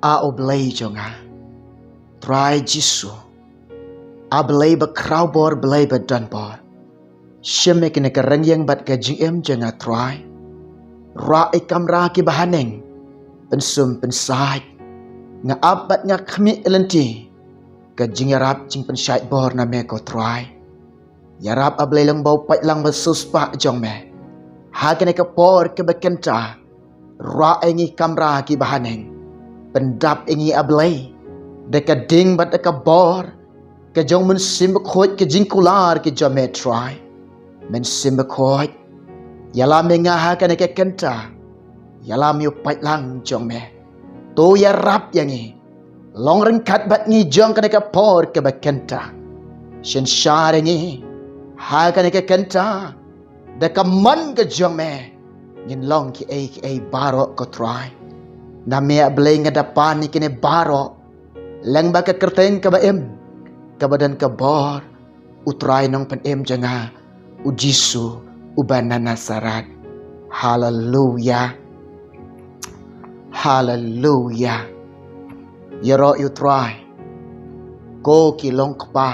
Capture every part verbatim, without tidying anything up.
A U Blei jong nga, Trai Jisu, A Blei ba khraw bor, Blei ba don bor. Shim ïa kane ka rynïeng bad ka jingim jong nga, Trai. Rah ïa ki kamra kiba haneng, pynsum pynshait. Nga ap bad nga khmih lynti ka jingïarap jingpynshait bor na me ko Trai. Ïarap, A Blei, lang ba u paidlang ba siewspah jong me ha kane ka por kaba kynta. Rah ïa ngi ki kamra kiba haneng. Pyndap ïa ngi, A Blei, da ka ding bad da ka bor ka jong U Mynsiem Bakhuid, ka jingkular ka jong me, Trai. Mynsiem Bakhuid, ïalam ïa nga ha kane ka kynta. Ïalam ïa u paidlang jong me. To ïarap ïa ngi. Long ryngkat bad ngi jong kane ka por kaba kynta. Synshar ïa ngi ha kane ka kynta. Da ka mon ka jong me ngin long kiei kiei baroh ko Trai. Na me, A Blei, nga da pan ïa kine baroh lyngba ka kyrteng kaba im, kaba don ka bor, U Trai Nongpynim jong nga, U Jisu uba na Nasareth. Haleluya. Haleluya. Ïaroh ïa U Trai, ko ki longkpa,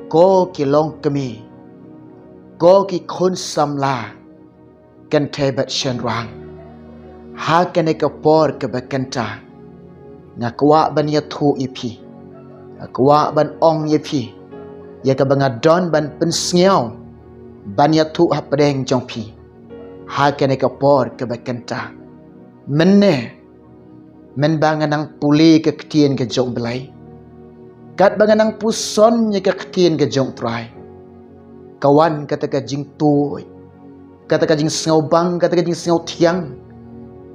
ko ki longkmie, ko ki khun samla kynthei bad shynrang. Ha kane ka por kaba kynta, nga kwah ban ïathuh ïa phi. Nga kwah ban ong ïa phi ïa kaba nga don ban pynsngew, ban ïathuh hapdeng jong phi ha kane ka por kaba kynta. Mynne, mynba nga nang pule ka ktien ka jong U Blei, katba nga nang puson ïa ka ktien ka jong U Trai, ka wan kata ka jingtuid, kata ka jingsngewbang, kata ka jingsngewthiang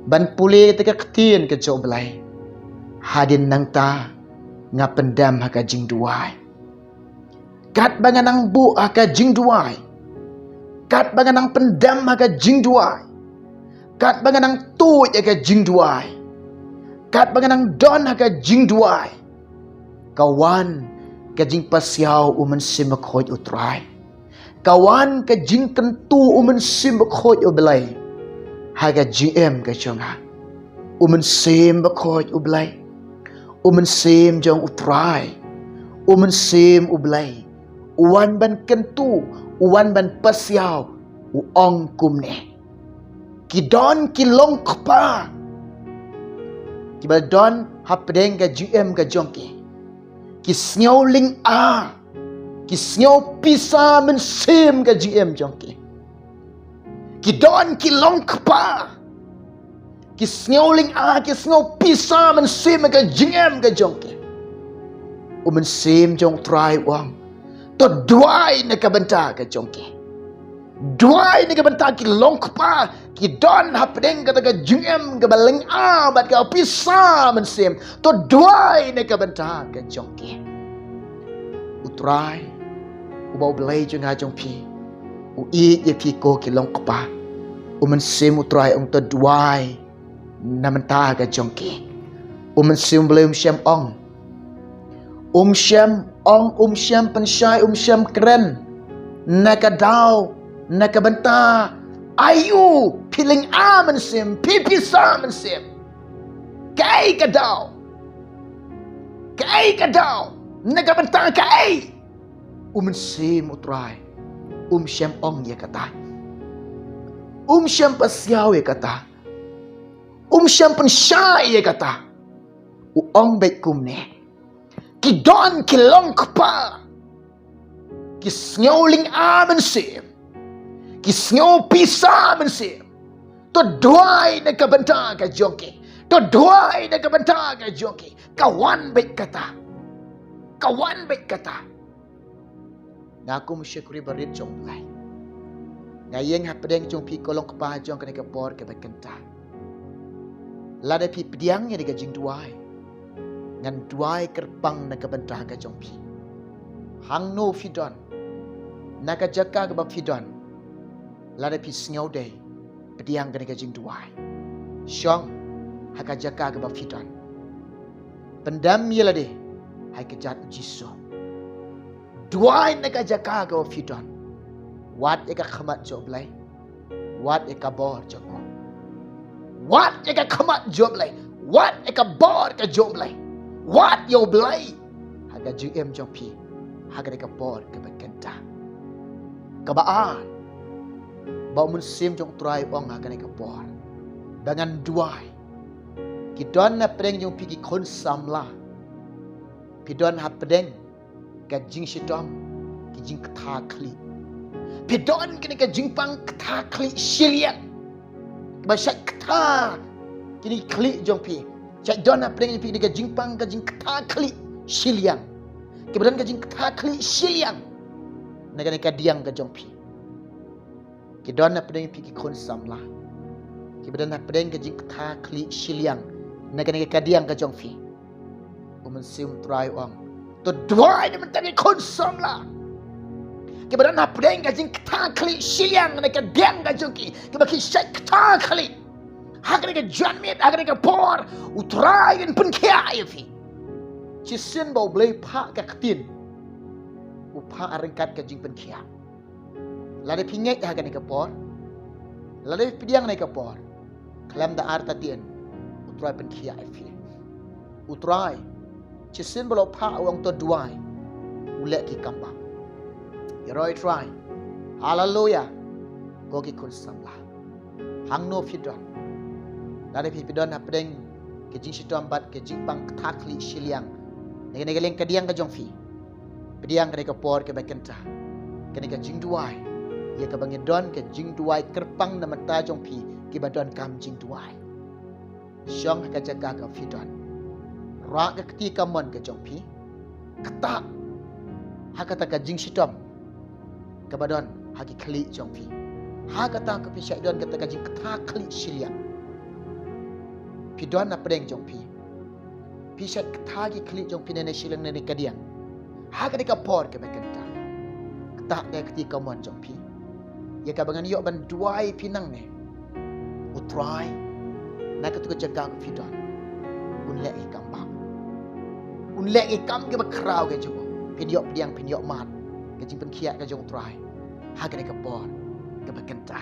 ban pule kata ka ktien ka jong U Blei. Hadien nangta nga pyndem ha ka jingduwai. Katba nga nang buh ha ka jingduwai, katba nga nang pyndem ha ka jingduwai, katba nga nang tuid ha ka jingduwai, katba nga nang don ha ka jingduwai, ka wan ka jingpasiaw U Mynsiem Bakhuid U Trai. Ka wan ka jingkyntu U Mynsiem Bakhuid U Blei ha ka jingim ka jong nga. U Mynsiem Bakhuid U Blei, U Mynsiem jong U Trai, U Mynsiem U Blei, u wan ban kyntu, u wan ban pasiaw, u ong kumne: Ki don ki longkpa kiba don hapdeng ka jingim ka jong ki, ki sngew lynga, ki sngew pisa mynsiem ka jingim jong ki. Ki don ki longkpa ki sngew lynga, ki sngew pisa mynsiem ka jingim ka jong ki. U Mynsiem jong U Trai u ong: To duwai na ka bynta ka jong ki. Duwai na ka bynta ki longkpa ki don hapdeng kata ka jingim kaba lynga bad ka pisa mynsiem. To duwai na ka bynta ka jong ki. U Trai, uba U Blei jong nga jong phi, u ïeit ïa phi ko ki longkpa. U Mynsiem U Trai u ong: To duwai na bynta ka jong ki. U Mynsiem U Blei um shym ong, um shym ong, um shym pynshai, um shym kren na ka daw, na ka bynta aïu phi lynga mynsiem, phi pisa mynsiem. Kaei ka daw? Kaei ka daw? Na ka bynta kaei? U Mynsiem U Trai um shym ong ïa kata. Um shym pasiaw ïa kata. Um shym pynshai ïa kata. U ong beit kumne: Ki don ki longkpa ki sngew lynga mynsiem, ki sngew pisa mynsiem. To duwai na ka bynta ka jong ki. To duwai na ka bynta ka jong ki. Ka wan beit kata. Ka wan beit kata. Nga kum u shakri barit jong U Blei, nga ïeng hapdeng jong phi ko longkpa jong kane ka por kaba kynta. Lada phi pdiang ïa kane ka jingduwai, ngan duwai kyrpang na ka bynta ka jong phi. Hangno phi don, na ka jaka kaba phi don, lada phi sngew dei, pdiang kane ka jingduwai. Shong ha ka jaka kaba phi don. Pyndem ïa lade ha ka kjat U Jisu. Duwai na ka jaka kaba phi don. Wad ïa ka khmat jong U Blei. Wad ïa ka bor jong u. Wad ïa ka khmat jong U Blei. Wad ïa ka bor ka jong U Blei. Wad ïa U Blei ha ka jingim jong phi ha kane ka por kaba kynta. Kaba ar, ba U Mynsiem jong U Trai u ong ha kane ka por ba ngan duwai. Ki don hapdeng jong phi ki khun samla. Phi don hapdeng ka jingshitom, ki jingkta khlieh. Phi don kane ka jingpang kta khlieh shiliang. Ba shait kta kine ki khlieh jong phi. Shait don hapdeng jong phi kane ka jingpang ka jingkta khlieh shiliang. Kiba don ka jingkta khlieh shiliang na kane ka diang ka jong phi. Ki don hapdeng phi ki khun samla. Kiba don hapdeng ka jingkta khlieh shiliang na kane ka diang ka jong phi. U Mynsiem U Trai u ong, to duwai na bynta ki khun samla. Kiba don hapdeng ka jingkta khlieh shiliang na ka diang ka jong ki, kiba ki shait kta khlieh. Ha kane ka janmiet, ha kane ka por, U Trai un pynkhiah ïa phi. Shisien ba U Blei u phah ka ktien, u phah ryngkat ka jingpynkhiah. Lada phi ngeit ha kane ka por, lada phi pdiang ha kane ka por, khlem da artatien, U Trai pynkhiah ïa phi. U Trai, shisien ba la phah u ong to duwai, u leh ki kambah. Ïaroh ïa U Trai. Haleluya. Ko ki khun samla, hangno phi don, lada phi phi don hapdeng ka jingshitom bad ka jingpang kta khlieh shiliang na kane ka liang ka diang ka jong phi, pdiang kane ka por kaba kynta, kane ka jingduwai, ïa kaba ngin don ka jingduwai kyrpang na bynta jong phi kiba donkam jingduwai. Shong ha ka jaka kaba phi don, rah ka kti kamon ka jong phi, ktah ha kata ka jingshitom kaba don ha ki khlieh jong phi. Ha kata ka phi shait don kata ka jingkta khlieh shiliang. Phi don hapdeng jong phi, phi shait kta ki khlieh jong phi ne ne shiliang ne ne ka diang. Ha kane ka por kaba kynta, ktah ka kti kamon jong phi, ïa kaba ngan ïoh ban duwai phi nangne. U Trai, na katu ka jaka ka phi don, un leh ïa ki kambah, un leh ïa ki kam kiba khraw ka jong u. Phin ïoh pdiang, phin ïoh mad ka jingpynkhiah ka jong U Trai ha kane ka por kaba kynta.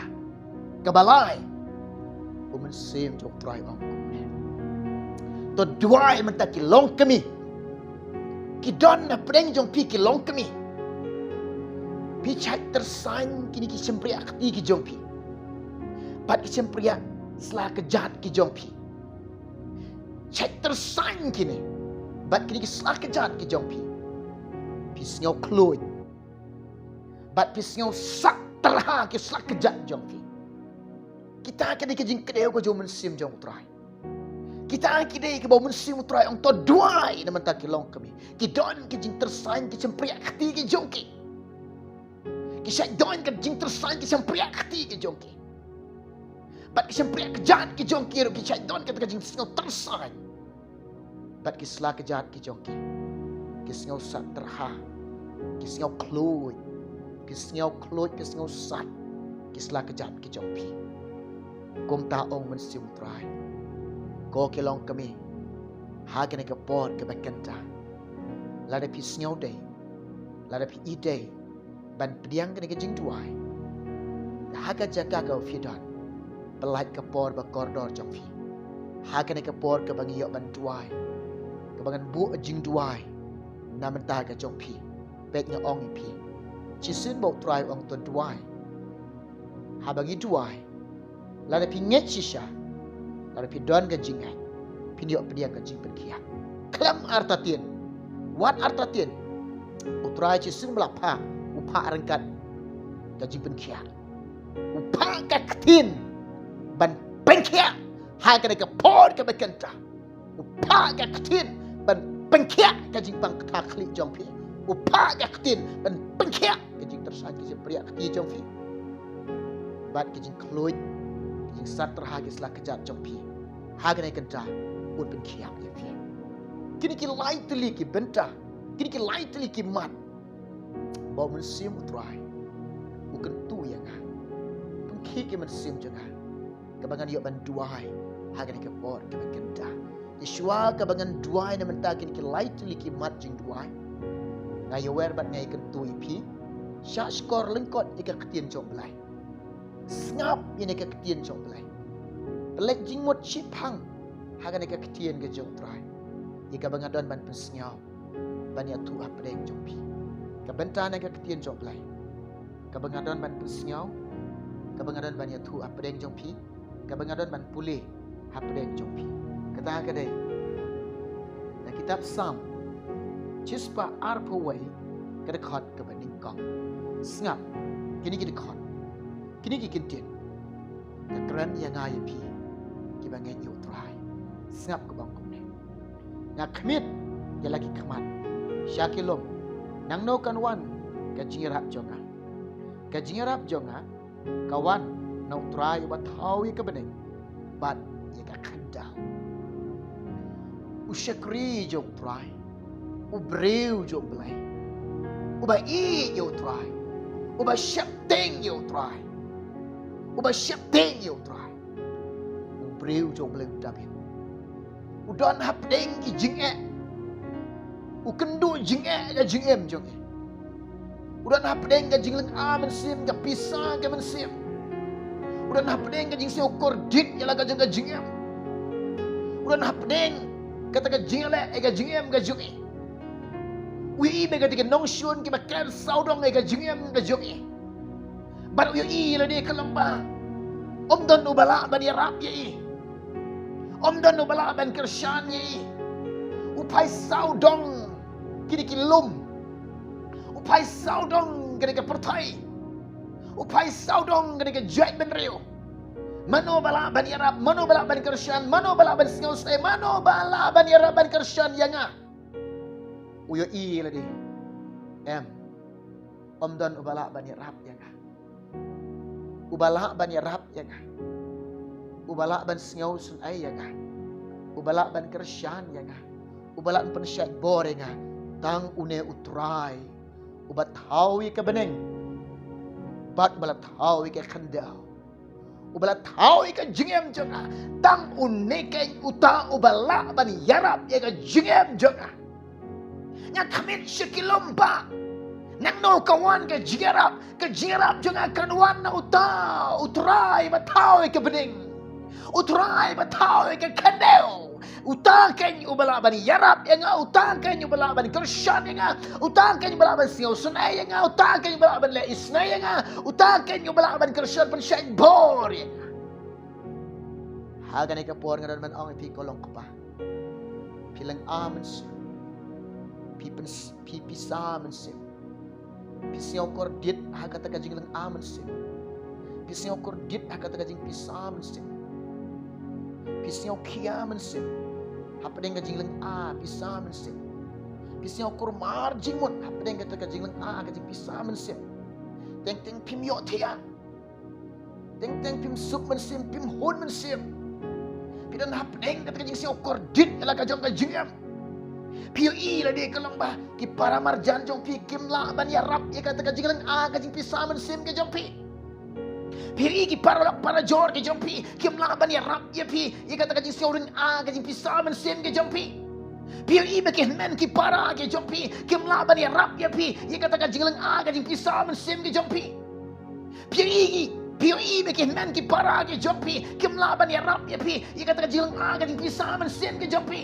Kaba lai, U Mynsiem jong U Trai u ong kumne, to duwai mynta ki longkmie. Ki don hapdeng jong phi ki longkmie. Phi shait tyrsain kine ki shympriah kti ki jong phi bad ki shympriah sla kjat ki jong phi. Shait tyrsain kine bad kine ki sla kjat ki jong phi. Phi sngew khluid bad phi sngew sat tyrha ki sla kjat jong phi. Kita ki dei ki jingkdew ka jong U Mynsiem jong U Trai. Kita ki dei kiba U Mynsiem U Trai u ong to duwai na bynta ki longkmie. Ki don ki jingtyrsain ki shympriah kti ki jong ki. Ki shait don ki jingtyrsain ki shympriah kti ki jong ki. Bad ki shympriah kjat ki jong ki ruh ki shait don kata ka jingsngew tyrsain. Bad ki sla kjat ki jong ki, ki sngew sat tyrha, ki sngew khluid, ki sngew khluid, ki sngew sat ki sla kjat ki jong phi. Kumta ong U Mynsiem U Trai, ko ki longkmie, ha kane ka por kaba kynta, lada phi sngew dei, lada phi i dei ban pdiang kane ka jingduwai, ha ka jaka kaba phi don, pyllait ka por ba kordor jong phi. Ha kane ka por kaba ngi ïoh ban duwai, kaba ngan buh jingduwai na bynta ka jong phi. Peit, nga ong ïa phi, shisien ba U Trai u ong to duwai. Haba ngi duwai, lada phi ngeit shisha, lada phi don ka jingngeit, phin ïoh pdiang ka jingpynkhiah. Khlem artatien, wat artatien. U Trai shisien ba la phah, u phah ryngkat ka jingpynkhiah. U phah ka ktien ban pynkhiah ha kane ka por kaba kynta. U phah ka ktien ban pynkhiah ka jingpang kata khlieh jong phi. U phah ka ktien ban pynkhiah ka jingtyrsain ka jingpang kata jong phi. Bad ka jingkhluid, ka jingsat tyrha ki sla kjat jong phi, ha kane ka kynta un pynkhiah ïa phi. Kine ki lai tylli ki bynta, kine ki lai tylli ki mat ba U Mynsiem U Trai u kyntu ïa nga. Pynkhih ki mynsiem jong nga kaba ngan ïoh ban duwai ha kane ka por kaba kynta. Shuwa kaba ngan duwai na bynta kine ki lai tylli ki mat jingduwai, nga ïawer bad nga ïakyntu ïa phi. Shah shkor lyngkot ïa ka ktien jong U Blei. Sngap ïa ka ktien jong U Blei. Pynleit jingmut shiphang ha kane ka ktien ka jong U Trai, ïa kaba nga don ban pynsngew, ban ïathuh hapdeng jong phi. Ka bynta na ka ktien jong U Blei, kaba nga don ban pynsngew, kaba nga don ban ïathuh hapdeng jong phi, kaba nga don ban pule hapdeng jong phi. Kata ka dei na kitab Salm shispah arphew wei, ka dkhot kaba nyngkong. Sngap, kine ki dkhot, kine ki kyntien ka kren ïa nga ïa phi kiba ngeit ïa U Trai. Sngap ka bang kumne: Nga khmied ïa la ki khmat sha ki lum, nangno kan wan ka jingïarap jong nga? Ka jingïarap jong nga ka wan na U Trai uba thaw ïa ka bneng bad ïa ka khyndew. U shakri jong U Trai, u briew jong U Blei, uba ïeit ïa U Trai, uba sheptieng ïa U Trai, uba sheptieng ïa U Trai, u briew jong U Blei u Dabid, u don hapdeng ki jingeh, u kynduh jingeh ka jingim jong u. U don hapdeng ka jinglynga mynsiem, ka pisa ka mynsiem. U don hapdeng ka jingsngew kordit ïa la ka jong ka jingim. U don hapdeng kata ka jingeh, ka jingim ka jong u. U ïohi ba kata ka nongshun kiba ker sawdong ïa ka jingim ka jong u. Bad u ïohi lade ka long ba ym don uba lah ban ïarap ïa u. Ym don uba lah ban kyrshan ïa u. U phai sawdong kine ki lum. U phai sawdong kane ka pyrthei. U phai sawdong kane ka jaitbynriew. Mano ba lah ban ïarap, mano ba lah ban kyrshan, mano ba lah ban sngewsih, mano ba lah ban ïarap ban kyrshan ïa nga? U ïohi lade, em, ym don uba lah ban ïarap ïa nga. Uba lah ban ïarap ïa nga, uba lah ban sngewsih ïa nga, uba lah ban kyrshan ïa nga, uba lah ban pynshait bor ïa nga, tang une U Trai, uba thaw ïa ka bneng bad uba la thaw ïa ka khyndew, uba la thaw ïa ka jingim jong nga. Tang une keiñ uta uba lah ban ïarap ïa ka jingim jong nga. Nga khmied sha ki lum ba nangno ka wan ka jingïarap? Ka jingïarap jong nga kan wan na uta U Trai ba thaw ïa ka bneng, U Trai ba thaw ïa ka khyndew. Uta keiñ uba lah ban ïarap ïa nga, uta keiñ uba lah ban kyrshan ïa nga, uta keiñ uba lah ban sngewsih ïa nga, uta keiñ uba lah ban leh isynei ïa nga, uta keiñ uba lah ban kyrshan pynshait bor ïa nga. Ha kane ka por nga don ban ong ïa phi, ko long kpa, phi lynga mynsiem, phi pyn, phi pisa mynsiem. Phi sngew kordit ha kata ka jinglynga mynsiem. Phi sngew kordit ha kata ka jingpisa mynsiem. Phi sngew khia mynsiem hapdeng ka jinglynga pisa mynsiem. Phi sngew kulmar jingmut hapdeng kata ka jinglynga ka jingpisa mynsiem. Teng teng phim ïohthiah. Teng teng phim suk mynsiem, phim hun mynsiem. Phi don hapdeng kata ka jingsngew kordit ïa la ka jong ka jingim. Phi ïohi lade ka long ba ki para marjan jong phi kim lah ban ïarap ïa kata ka jinglynga ka jingpisa mynsiem ka jong phi. Phi ïohi ki paralok parajor ki jong phi kim lah ban ïarap ïa phi ïa kata ka jingsngew lynga ka jingpisa mynsiem ka jong phi. Phi ïohi ba ki hynmen ki para ki jong phi kim lah ban ïarap ïa phi ïa kata ka jinglynga ka jingpisa mynsiem ka jong phi. Phi ïohi, phi ïohi ba ki hynmen ki para ki jong phi kim lah ban ïarap ïa phi ïa kata ka jinglynga ka jingpisa mynsiem ka jong phi.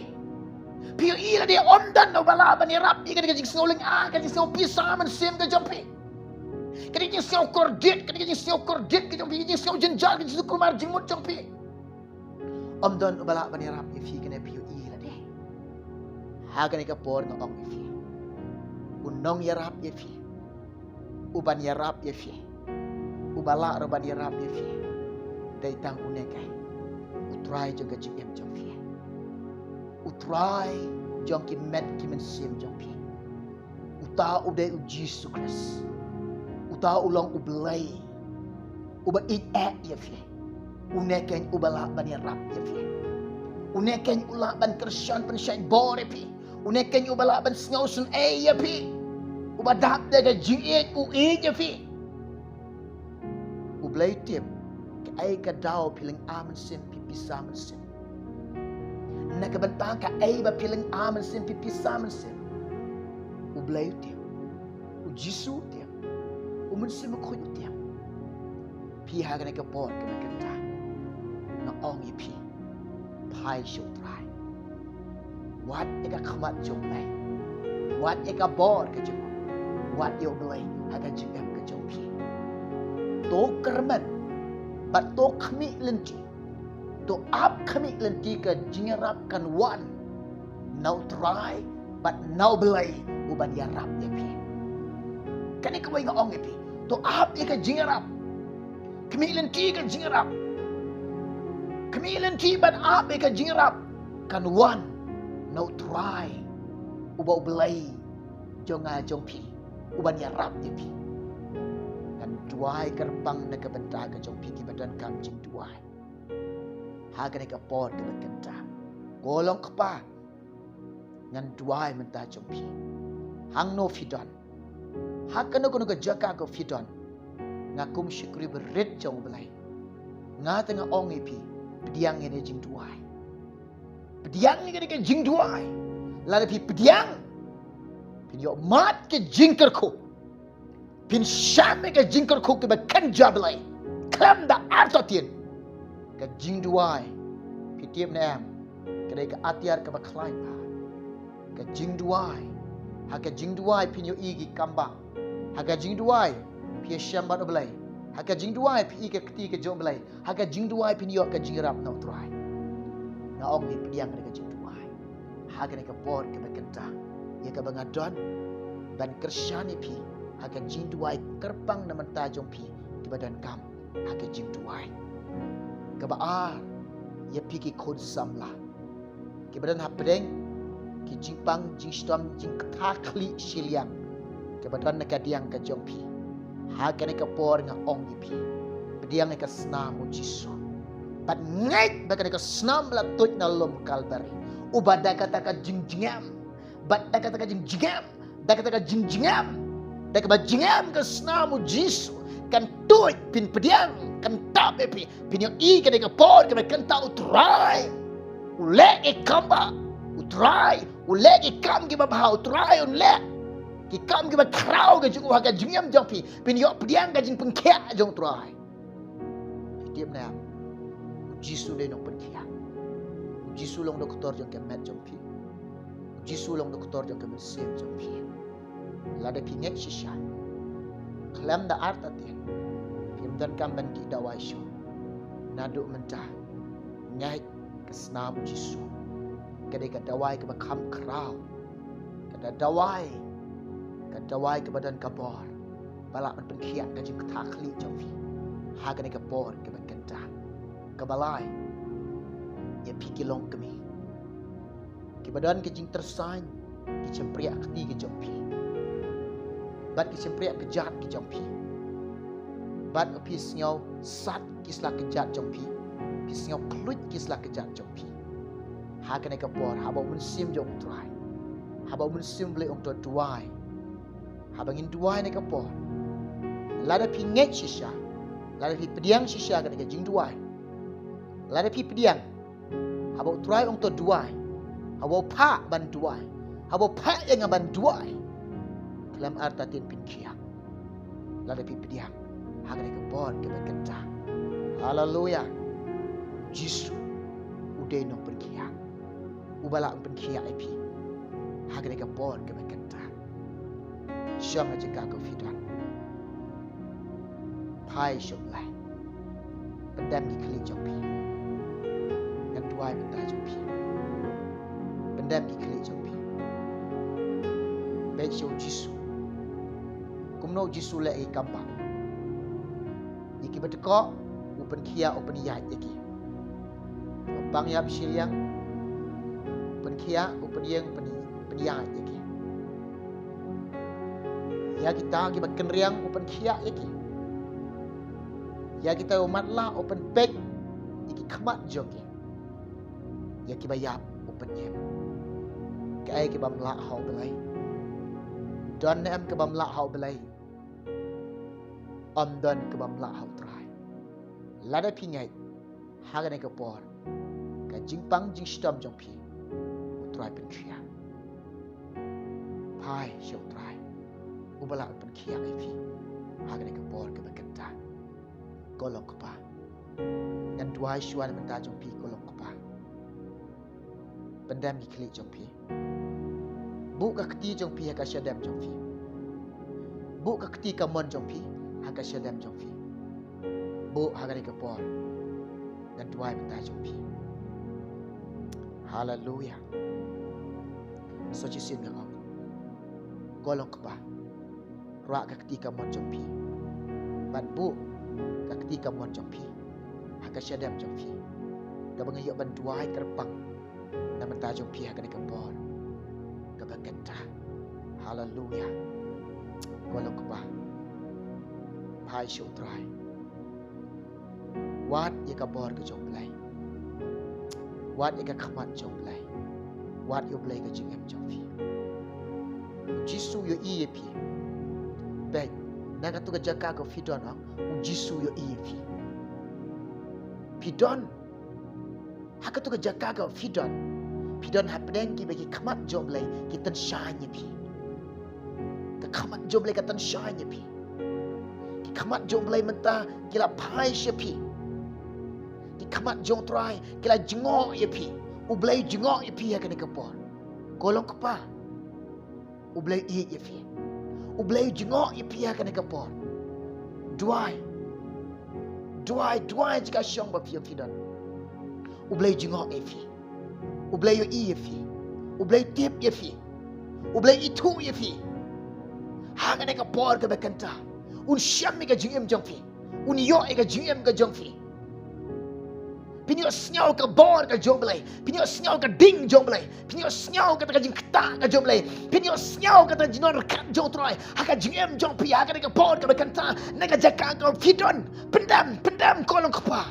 Phi ïohi lade ym don uba lah ban ïarap ïa kata ka jingsngew lynga ka jingsngew pisa mynsiem ka jong phi. Kata ka jingsngew kordit, kata ka jingsngew kordit ka jong phi, ka jingsngew jynjar, ka jingsngew kulmar jingmut jong phi. Ym don uba lah ban ïarap ïa phi, kane phi ïohi lade. Ha kane ka por nga ong ïa phi, u nongïarap ïa phi, uban ïarap ïa phi, uba lah ruh ban ïarap ïa phi, dei tang une keiñ, U Trai jong ka jingim jong phi, U Trai jong ki met ki mynsiem jong phi. Uta u dei U Jisu Khrist. Uta u long U Blei uba ïeit eh ïa phi. Une keiñ uba lah ban ïarap ïa phi. Une keiñ u lah ban kyrshan pynshait bor ïa phi. Une keiñ uba lah ban sngewsynei ïa phi. Uba dap da ka jingïeit, u ïeit ïa phi. U Blei u tip kaei ka daw phi lynga mynsiem, phi pisa mynsiem. Na ka bynta kaei ba phi lynga mynsiem, phi pisa mynsiem, U Blei u tip. U Jisu u tip. U Mynsiem Bakhuid u tip. Phi ha kane ka por kaba kynta, nga ong ïa phi, phai sha U Trai. Wad ïa ka khmat jong U Blei. Wad ïa ka bor ka jong U. Wad ïa U Blei ha ka jingim ka jong phi. To kyrmen bad to khmih lynti. To ap khmih lynti ka jingïarap kan wan na U Trai bad na U Blei uban ïarap ïa phi. Kane kawei nga ong ïa phi. To ap ïa ka jingïarap. Khmih lynti ka jingïarap. Khmih lynti bad ap ïa ka jingïarap kan wan na U Trai uba U Blei jong nga jong phi uban ïarap ïa phi. Ngan duwai kyrpang na ka bynta ka jong phi kiba donkam jingduwai. Ha kane ka por kaba kynta, ko long kpa, ngan duwai mynta jong phi. Hangno phi don, ha kano kano ka jaka ko phi don, nga kum shakri barit jong U Blei, nga te nga ong ïa phi, pdiang ïa kane ka jingduwai. Pdiang ïa kane ka jingduwai. Lada phi pdiang, phin ïoh mad ka jingkyrkhu. Phin shah ïa ka jingkyrkhu kaba kynja Blei khlem da artatien. Ka jingduwai, phi tip ne em, ka dei ka atiar kaba khlaiñ bha. Ka jingduwai, ha ka jingduwai phin ïohi ki kambah. Ha ka jingduwai phi ïashem bad U Blei. Ha ka jingduwai phi i ka kti ka jong U Blei. Ha ka jingduwai phin ïoh ka jingïarap na U Trai. Nga ong phi, pdiang ïa ka jingduwai ha kane ka por kaba kynta, ïa kaba nga don ban kyrshan ïa phi ha ka jingduwai kyrpang na bynta jong phi kiba donkam ha ka jingduwai. Kaba ar, ïa phi ki khun samla kiba don hapdeng ki jingpang jingshitom jingkta khlieh shiliang kiba don na ka diang ka jong phi. Ha kane ka por nga ong ïa phi, pdiang ïa ka snam U Jisu. Bad ngeit ba kane ka snam ba la tuid na lum Kalbari, uba da kata ka jingjngem, bad da kata ka jingjngem, da kata ka jingjngem, da kaba jngem ka snam U Jisu kan tuid, phin pdiang, kan tap ïa phi. Phin ïohi kane ka por kaba kynta U Trai u leh ki kam ba, U Trai u leh ki kam kiba bha, U Trai un leh ki kam kiba khraw ka jong u ha ka jingim jong phi. Phin ïoh pdiang ka jingpynkhiah jong U Trai. Phi tip ne em, U Jisu dei nongpynkhiah. U Jisu long doktor jong ka met jong phi. U Jisu long doktor jong ka mynsiem jong phi. Lada phi ngeit shisha, khlem da artatien, phim donkam ban dih dawai shuh. Naduh mynta, ngeit ka snam U Jisu. Ka dei ka dawai kaba kham khraw. Ka da dawai, ka dawai kaba don ka bor ba lah ban pynkhiah ka jingkta khlieh jong phi ha kane ka por kaba kynta. Kaba lai, ïa phi ki longkmie kiba don ka jingtyrsain ki shympriah kti ki jong phi bad ki shympriah kjat ki jong phi. Bad phi sngew sat ki sla kjat jong phi, phi sngew khluit ki sla kjat jong phi. Ha kane ka por, haba U Mynsiem jong U Trai, haba U Mynsiem Blei ong to duwai, haba ngin duwai ne ka por, lada phi ngeit shisha, lada phi pdiang shisha kane ka jingduwai, lada phi pdiang, haba U Trai ong to duwai, haba u phah ban duwai, haba u phah ïa nga ban duwai, khlem artatien phin khiah. Lada phi pdiang ha kane ka por kaba kynta. Haleluya. Jisu u dei nongpynkhiah, uba lah pynkhiah ïa phi ha kane ka por kaba kynta. Shong ha jaka kaba phi don. Phai sha U Blei. Pyndem ki khlieh jong phi. Ngan duwai mynta jong phi. Pyndem ki khlieh jong phi. Peit sha U Jisu. Kumno U Jisu leh ïa ki kambah? Ïa kiba dkoh u pynkhiah, u pynïaid ïa ki. Kiba pang ïap shiliang u pynkhiah, u pynïeng, u pyn-, pynïaid ïa ki. Ïa kita kiba kynriang u pynkhiah ïa ki. Ïa kita u matlah u pynpeit ïa ki khmat jong ki. Ïa kiba ïap u pynïeng. Kaei kaba ym lah ha U Blei? Don ne em kaba ym lah ha U Blei? Ym don kaba ym lah ha U Trai. Lada phi ngeit, ha kane ka por, ka jingpang jingshitom jong phi, U Trai pynkhiah. Phai sha U Trai, uba lah pynkhiah ïa phi ha kane ka por kaba kynta. Ko long kpa. Ngan duwai shuwa na ka bynta jong phi, ko long kpa. Pyndem ki khlieh jong phi. Buh ka kti jong phi ha ka shadem jong phi. Buh ka kti kamon jong phi ha ka shadem jong phi. Buh ha kane ka por. Ngan duwai mynta jong phi. Haleluya. Sa shisien nga ong, ko Long Kpa, ruh ka kti kamon jong phi. Ban buh ka kti kamon jong phi ha ka shadem jong phi, kaba nga ïoh ban duwai kyrpang na bynta jong phi ha kane ka por kaba kynta. Haleluya. Ko Long Kpa, phai sha U Trai. Wad ïa ka bor ka jong U Blei. Wad ïa ka khmat jong U Blei. Wad ïa U Blei ka jingim jong phi. U Jisu u ïohi ïa phi. Peit, na kato ka jaka kaba phi don, u Jisu u ïohi ïa phi. Phi don ha kato ka jaka kaba phi don. Phi don hapdeng kiba ki khmat jong U Blei ki tyngshaiñ ïa phi. Ka khmat jong U Blei ka tyngshaiñ ïa phi. Ki khmat jong U Blei mynta ki la phai sha phi. Ki khmat jong U Trai ki la jngoh ïa phi. U Blei u jngoh ïa phi ha kane ka por. Ko Long Kpa, U Blei u ïeit ïa phi. U Blei u jngoh ïa phi ha kane ka por. Duwai. Duwai, duwai ïa ka shong ba phi, phi don. U Blei u jngoh ïa phi. U Blei u ïohi ïa phi. U Blei u tip ïa phi. U Blei u ithuh ïa phi. Ha kane ka por kaba kynta, un shem ïa ka jingim jong phi. Un ïoh ïa ka jingim ka jong phi. Phin ïohsngew ka bor ka jong U Blei. Phin ïohsngew ka ding jong U Blei. Phin ïohsngew kata ka jingktah ka jong U Blei. Phin ïohsngew kata ka jingdon ryngkat jong U Trai ha ka jingim jong phi ha kane ka por kaba kynta, na ka jaka kaba phi don. Pyndem, pyndem, ko Long Kpa.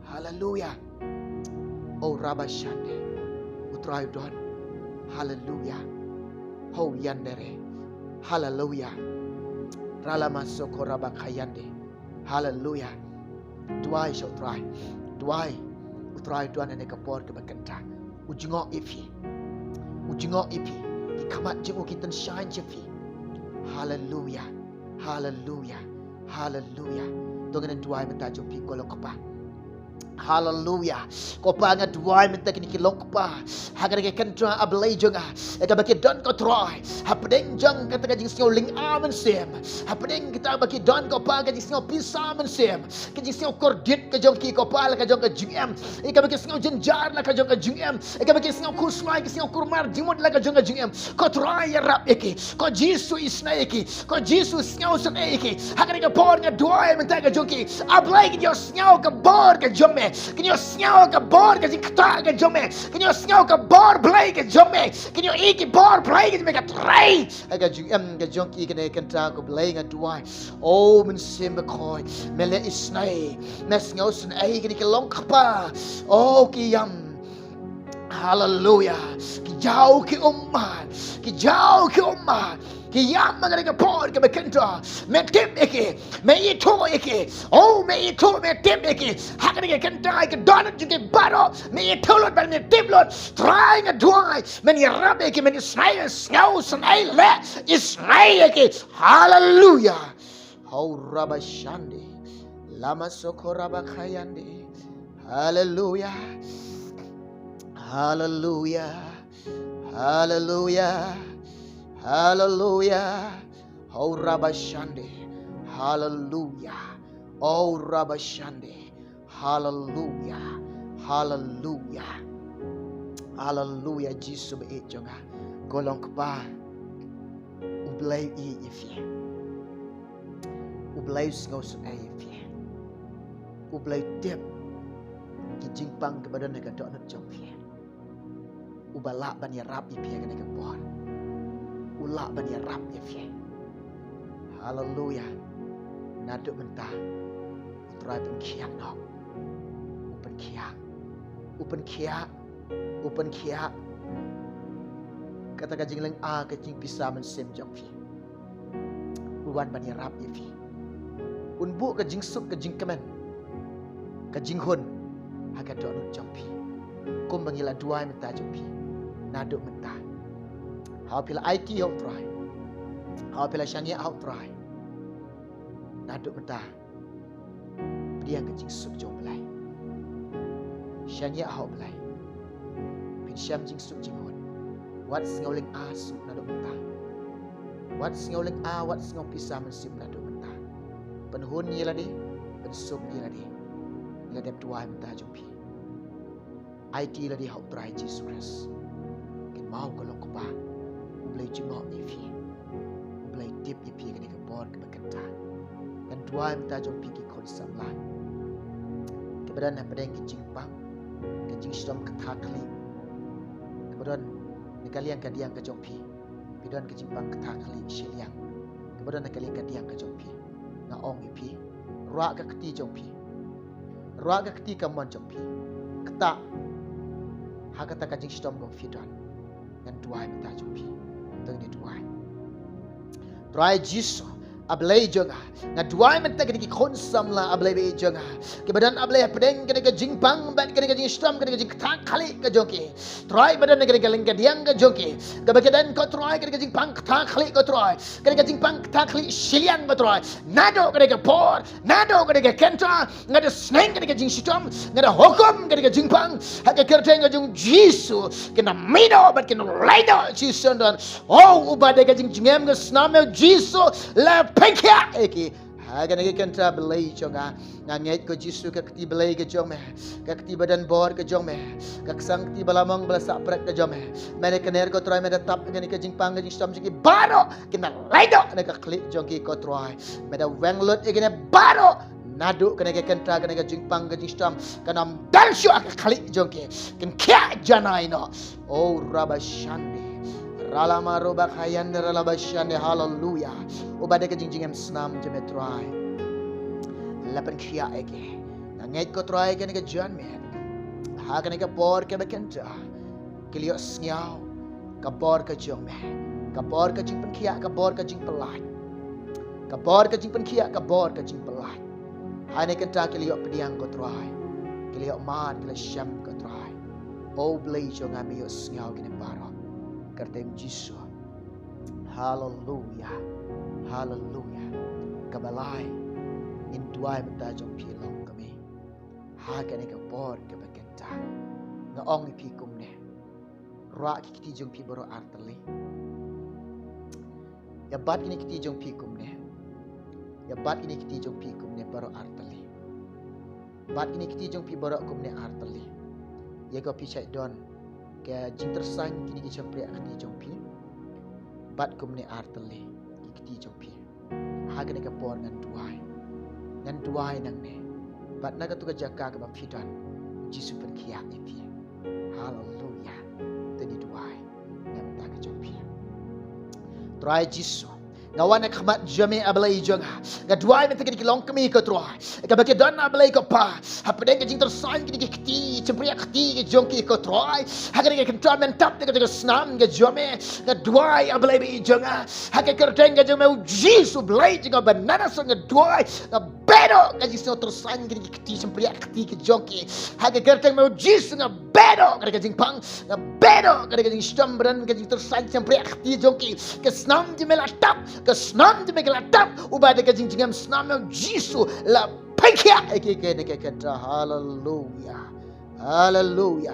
Haleluya. O Rabashande, U Trai u don. Haleluya. Ho yandere. Haleluya. Ralamasoko Rabakhayande. Haleluya. Duwai sha U Trai. Duwai. U Trai u don ha kane ka por kaba kynta. U jngoh ïa phi. U jngoh ïa phi. Ki khmat jong u ki tyngshaiñ sha phi. Haleluya. Haleluya. Haleluya. To ngin duwai mynta jong phi, ko Long Kpa. Haleluya. Ko Pa, nga duwai mynta kine ki Long Kpa ha kane ka kynta, A Blei jong nga, ïa kaba ki don, ko Trai, hapdeng jong kata ka jingsngew lynga mynsiem, hapdeng kata ba ki don, ko Pa, ka jingsngew pisa mynsiem, ka jingsngew kordit ka jong ki, ko Pa, la ka jong ka jingim, ïa kaba ki sngew jynjar la ka jong ka jingim, ïa kaba ki sngew khuslai, ki sngew kulmar jingmut la ka jong ka jingim. Ko Trai, ïarap ïa ki. Ko Jisu, isynei ïa ki. Ko Jisu, sngewsynei ïa ki. Ha kane ka por nga duwai mynta ka jong ki, A Blei, kin ïohsngew ka bor ka jong me. Kin ïohsngew ka bor ka jingktah ka jong me. Kin ïohsngew ka bor Blei ka jong me. Kin ïohi ki bor Blei ka jong me, ko Trai, ha ka jingim ka jong ki kane ka kynta, ko Blei, nga duwai. O Mynsiem Bakhuid, me leh isynei, me sngewsynei ïa kine ki Long Kpa. O, ki ïam. Haleluya. Ki jaw ki ummat. Ki jaw ki ummat. Ki ïam ha kane ka por kaba kynta. Me tip ïa ki. Me ithuh ïa ki. O, me ithuh, me tip ïa ki. Ha kane ka kynta, ha ka dohnud jong ki baroh, me ithuh lut bad me tip lut. Trai, nga duwai, men ïarap ïa ki, men isynei, sngewsynei, leh isynei ïa ki. Haleluya. Ho Rabashande. Lamasoko Rabakhayande. Haleluya. Haleluya. Haleluya. Haleluya. Ho Rabashande. Haleluya. O Rabashande. Haleluya. Haleluya. Haleluya, Jisu ba ïeit jong nga. Ko Long Kpa, U Blei u ïeit ïa phi. U Blei u sngewsynei ïa phi. U Blei u tip ki jingpang kiba don ha ka dohnud jong phi. Uba lah ban ïarap ïa phi ha kane ka por. U lah ban ïarap ïa phi. Haleluya. Naduh mynta, U Trai pynkhiah noh. U pynkhiah. U pynkhiah. U pynkhiah kata ka jinglynga, ka jingpisa mynsiem jong phi. U wan ban ïarap ïa phi. Un buh ka jingsuk, ka jingkmen, ka jinghun ha ka dohnud jong phi. Kumba ngi la duwai mynta jong phi. Naduh mynta, haba phi la aiti ha U Trai, haba phi la shaniah ha U Trai, naduh mynta, pdiang ka jingsuk jong U Blei. Shaniah ha U Blei. Phi Shem jingsuk jingmut. Wat sngew lynga suk naduh mynta. Wat sngew lynga, wat sngew pisa mynsiem naduh mynta. Pynhun ïa lade, pynsuk ïa lade. Ïa lade duwai mynta jong phi. Aiti lade ha u Trai Jisu Khrist. Kynmaw ka long kpa. U Blei jngoh ïa phi. U Blei tip ïa phi kane ka por kaba kynta. Ngan duwai mynta jong phi ki khun samla. Kiba don hapdeng ka jingpang, ka jingshitom ka kata khlieh. Kiba don na ka liang ka diang ka jong phi. Phi don ka jingpang kata khlieh shiliang. Kiba don na ka liang ka diang ka jong phi. Nga ong ïa phi. Ruah ka kti jong phi. Ruah ka kti kamon jong phi. Kata. Ha kata ka jingshitom kaba phi don. Ngan duwai mynta jong phi. To ngin duwai. Trai Jisu, A Blei jong nga. Nga duwai mynta kine ki khun samla, A Blei ba ïeit jong nga. Kiba don, A Blei, hapdeng kane ka jingpang bad kane ka jingshitom, kane ka jingkata khlieh ka jong ki. Trai, ba don kane ka liang ka diang ka jong ki. Kaba ki don, ko Trai, kane ka jingpang kata khlieh, ko Trai. Kane ka jingpang kata khlieh shiliang, ko Trai. Naduh kane ka por, naduh kane ka kynta, nga da sneng kane ka jingshitom, nga da hukum kane ka jingpang, ha ka kyrteng ka jong Jisu, kin da mih noh bad kin da leit noh, Jisu don. O, uba dei ka jingjngem ka snam, Jisu, la pynkhiah ïa ki. Ha kane ka kynta, Blei jong nga, nga ngeit, ko Jisu, ka kti Blei ka jong me, ka kti ba don bor ka jong me, ka ksang kti ba la mong ba la sah pret ka jong me. Me da kner, ko Trai, me da tap kane ka jingpang ka jingshitom jong ki baroh, kin da leit noh na ka khlieh jong ki, ko Trai. Me da weng lut ïa kine baroh. Naduh kane ka kynta, kane ka jingpang ka jingshitom kan ym don shuh ha ka khlieh jong ki. Kin khiah janai noh. O Rabashande. Ralama Robakhayan Ralabashande. Haleluya. Uba dei ka jingjngem snam jong me, Trai, la pynkhiah ïa ki. Nga ngeit, ko Trai, kane ka janmiet, ha kane ka por kaba kynta, ki la ïohsngew ka bor ka jong me, ka bor ka jingpynkhiah, ka bor ka jingpyllait, ka bor ka jingpynkhiah, ka bor ka jingpyllait. Ha kane ka kynta ki la ïohpdiang, ko Trai, ki la ïohmad, ki la shem, ko Trai. O Blei jong nga, me ïohsngew kine baroh. Kyrteng Jisu. Haleluya. Haleluya. Kaba lai, ngin duwai mynta jong phi, longkmie. Ha kane ka por kaba kynta, nga ong ïa phi kumne. Ruah ki kti jong phi baroh artylli. Ïa bat kine ki kti jong phi kumne. Ïa bat kine ki kti jong phi kumne baroh artylli. Bat kine ki kti jong phi baroh kumne artylli. Ïa ko phi shait don ka jingtyrsan kine ki shympriah kti jong phi. Bat kumne artylli ki kti jong phi. Ha kane ka por ngan duwai. Ngan duwai nangne. Bad na katu ka jaka kaba phi don, Jisu pynkhiah ïa phi. Haleluya. To ngin duwai. Nga mynta ka jong phi. Trai Jisu, nga wan ha khmat jong me, A Blei jong nga. Nga duwai mynta kine ki longkmie, ko Trai, kaba ki don, A Blei ko Pa, hapdeng ka jingtyrsan kine ki kti, shympriah kti ki jong ki, ko Trai. Ha kane ka kynta, men tap ïa ka snam ka jong me. Nga duwai, A Blei ba ïeit jong nga, ha ka kyrteng ka jong me, U Jisu Blei jong nga, ba na na sot nga duwai, nga beh noh ka jingsngew tyrsan kine ki kti, shympriah kti ki jong ki. Ha ka kyrteng me, U Jisu, nga beh noh kane ka jingpang, nga beh noh kane ka jingshitom, ba don ka jingtyrsan, shympriah kti jong ki. Ka snam jong me la tap, ka snam jong me ka la tap. Uba dei ka jingjngem snam, me, U Jisu, la pynkhiah ïa ki ha kane ka kynta. Haleluya. Haleluya.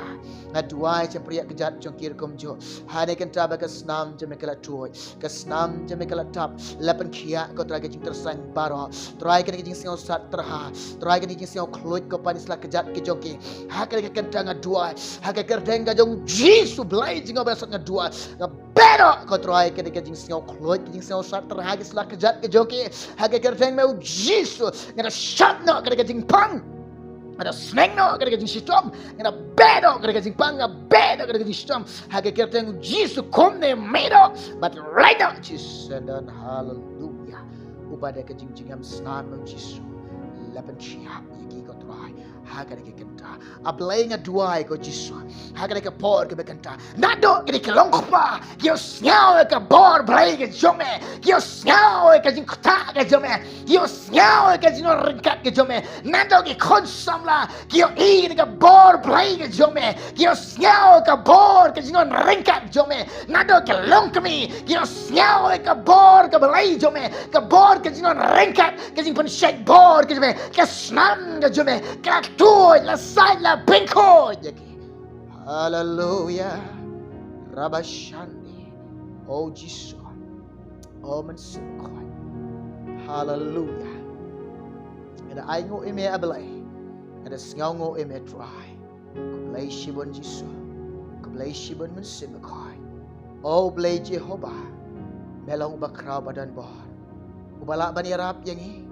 Nga duwai shympriah kjat jong ki ruh kumjuh. Ha kane ka kynta ba ka snam jong me ka la tuid, ka snam jong me ka la tap. La pynkhiah, ko Trai, ka jingtyrsan baroh. Trai, kane ka jingsngew sat tyrha, Trai, kane ka jingsngew khluid, ko Pa, na ki sla kjat ki jong ki. Ha kane ka kynta nga duwai, ha ka kyrteng ka jong Jisu Blei jong nga, ba na sot nga duwai, nga beh noh, ko Trai, kane ka jingsngew khluid, ka jingsngew sat tyrha, ki sla kjat ki jong ki. Ha ka kyrteng me, U Jisu, nga da shap noh kane ka jingpang. Nga da sneng noh kane ka jingshitom. Nga da beh noh kane ka jingpang, nga beh noh kane ka jingshitom. Ha ka kyrteng U Jisu, kumne mih noh bad leit noh, Jisu don. Haleluya. Uba dei ka jingjngem snam, U Jisu, la pynkhiah ïa ki, ko Trai, ha kane ka kynta. A Blei, nga duwai, ko Jisu, ha kane ka por kaba kynta, naduh kine ki long kpa ki ïohsngew ïa ka bor Blei ka jong me, ki ïohsngew ïa ka jingktah ka jong me, ki ïohsngew ïa ka jingryngkat ka jong me. Naduh ki khun samla ki ïohi ïa ka bor Blei ka jong me, ki ïohsngew ïa ka bor ka jingryngkat jong me. Naduh ki longkmie ki ïohsngew ïa ka bor ka Blei jong me, ka bor ka jingryngkat, ka jingpynshait bor ka jong me. Ka snam ka jong me ka la tuid, la sait, la pynkhuid ïa ki. Haleluya. Rabashande. O Jisu. O Mynsiem Bakhuid. Haleluya. Nga da ai nguh ïa me, A Blei. Nga da sngew nguh ïa me, Trai. Khublei shibun Jisu. Khublei shibun Mynsiem Bakhuid. O Blei Jehobah. Me long uba khraw ba don bor. Uba lah ban ïarap ïa ngi.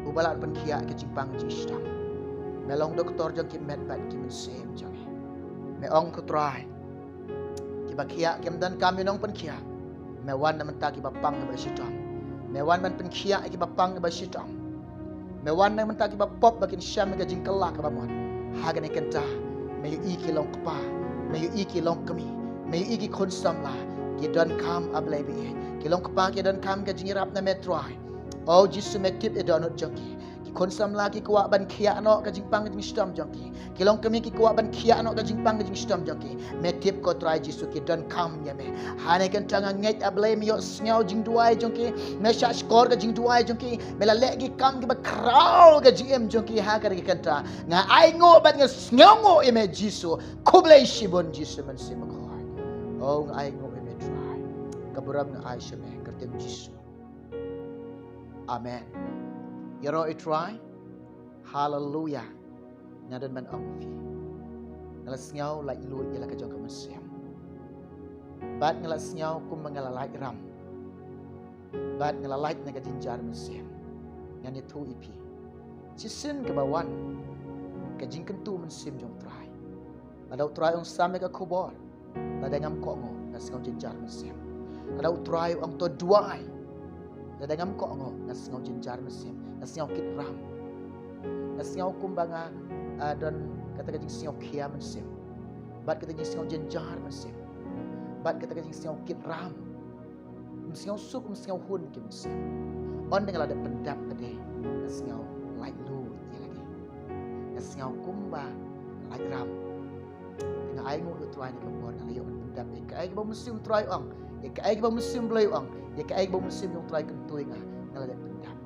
Uba lah ban pynkhiah ka jingpang jingshitom. Me long doktor jong ki met bad ki mynsiem jong ngi. Me ong, ko Trai, kiba khiah kim donkam ïa u nongpynkhiah. Me wan na ka bynta kiba pang kiba shitom. Me wan ban pynkhiah ïa kiba pang kiba shitom. Me wan na ka bynta kiba pop ba kin shem ïa ka jingkylla kaba mon. Ha kane ka kynta, me ïohi ki long kpa, me ïohi ki long kmie, me ïohi ki khun samla, ki donkam, A Blei baieit. Ki long kpa, ki donkam ka jingïarap na me, Trai. O Jisu, me tip ïa ka dohnud jong ki. Ki khun samla ki kwah ban khiah noh ka jingpang ka jingshitom jong ki. Ki long kmie ki kwah ban khiah noh ka jingpang ka jingshitom jong ki. Me tip, ko Trai Jisu, ki donkam ïa me. Ha kane ka kynta nga ngeit, A Blei, me ïohsngew jingduwai jong ki. Me shahshkor ka jingduwai jong ki. Me la leh ki kam kiba khraw ha ka jingim jong ki ha kane ka kynta. Nga ai nguh bad nga sngew nguh ïa me, Jisu. Khublei shibun, Jisu Mynsiem Bakhuid. O, nga ai nguh ïa me, Trai. Ka burom nga ai sha me, ha ka kyrteng Jisu. Amen. Ïaroh ïa u Trai. Haleluya. Nga don ban ong ïa phi, nga la sngew laitluid ïa la ka jong ka mynsiem. Bad nga la sngew kumba nga la lait ram. Bad nga la lait na ka jynjar mynsiem. Ngan ïathuh ïa phi. Shisien kaba wan ka jingkyntu mynsiem jong u Trai. Lada u Trai u ong, sam ïa ka khubor, lada ngam kohnguh, nga sngew jynjar mynsiem. Lada u Trai u ong, to duwai, lada ngam kohnguh, nga sngew jynjar mynsiem. Nga sngew kit ram. Nga sngew kumba nga, ah, don kata ka jingsngewkhia mynsiem. Bad kata ka jingsngew jynjar mynsiem. Bad kata ka jingsngew kit ram. Ym sngew suk, ym sngew hun ki mynsiem. Ynda nga la dep pyndep pat de, nga sngew laitluid ïa lade. Nga sngew kumba lait ram. Te nga ai nguh ïa u Trai ha kane ka por, nga la ïoh ban pyndep ïa kaei kaba u Mynsiem Trai u ong, ïa kaei kaba u Mynsiem Blei u ong, ïa kaei kaba u Mynsiem jong u Trai u kyntu ïa nga, nga la dep pyndep.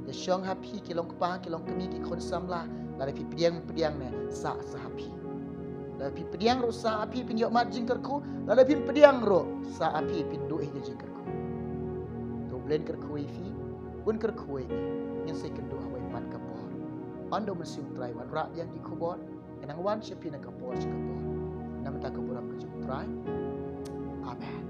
Te shong ha phi ki long kpa, ki long kmie, ki khun samla, lada phi pdiang, pdiang ne sah sah ha phi. Lada phi pdiang ruh sah ha phi, phin ïohmad jingkyrkhu, lada phim pdiang ruh sah ha phi, phin duh hi ka jingkyrkhu. To U Blei un kyrkhu ïa phi, un kyrkhu ïa ngi. Ngin sa ïakynduh ha kawei pat ka por, ynda u Mynsiem Trai u wanrah biang ki khubor. Ngan nang wan sha phi na ka por sha ka por. Na ka bynta ka burom ka jong u Trai. Amen.